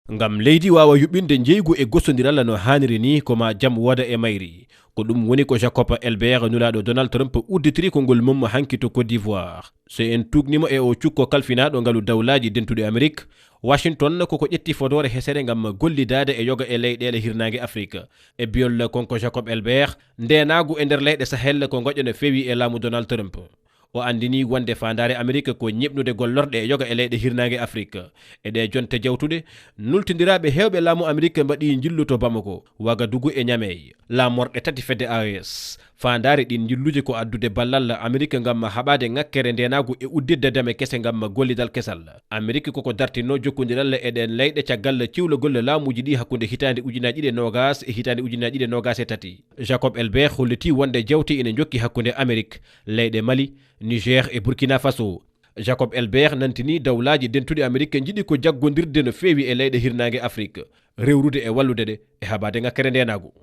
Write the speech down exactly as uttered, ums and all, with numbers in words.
Ngam leydi waawa yuɓɓinde njeygu e gostondiral no haaniri ni, ko ma jam wooda e mayri. Ko ɗum woni ko Jacob Elbert, nulaaɗo Donald Trump, udditiri konngol mum hanki to Côte d'Ivoire. So en tuugnimo e o cukko kalfinaaɗo ngalu dawlaaji dentuɗi Amerik, Washington koko ƴetti fodoore hesere ngam gollidaade e yoga e leyɗeele hirnaange Afrik. E biyol konko Jacob Elbert, ndeenaagu e nder leyɗe Sahel ko ngoƴa no feewi e laamu Donald Trump. O anndini wonde faandaare Amerik ko ñeɓnude gollorɗe e yoga e leyɗe hirnaange Afrik. E ɗee jonte jawtuɗe, nultindiraaɓe heewɓe laamu Amerik mbaɗi njillu to Bamako, Wagadugu e Ñamey. Laamorɗe tati fedde A E S. Faandaare ɗin njilluji ko addude ballal Amerik ngam haɓaade ŋakkere ndeenaagu e udditde dame kese ngam gollidal kesal. Amerik koko dartinno jokkondiral e ɗeen leyɗe caggal ciwlagol laamuuji ɗi hakkunde hitaande ujunaaji ɗiɗi e noogas e hitaande ujunaaji ɗiɗi e noogas e tati. Jacob Elbert holliti wonde jawte ina njokki hakkunde Amerik, leyɗe Mali, Niger e Burkina Faso. Jacob Elbert nantini dawlaaji dentuɗi Amerik njiɗi ko jaggondirde no feewi e leyɗe hirnaange Afrik, rewrude e wallude ɗe e haɓaade ŋakkere ndeenaagu.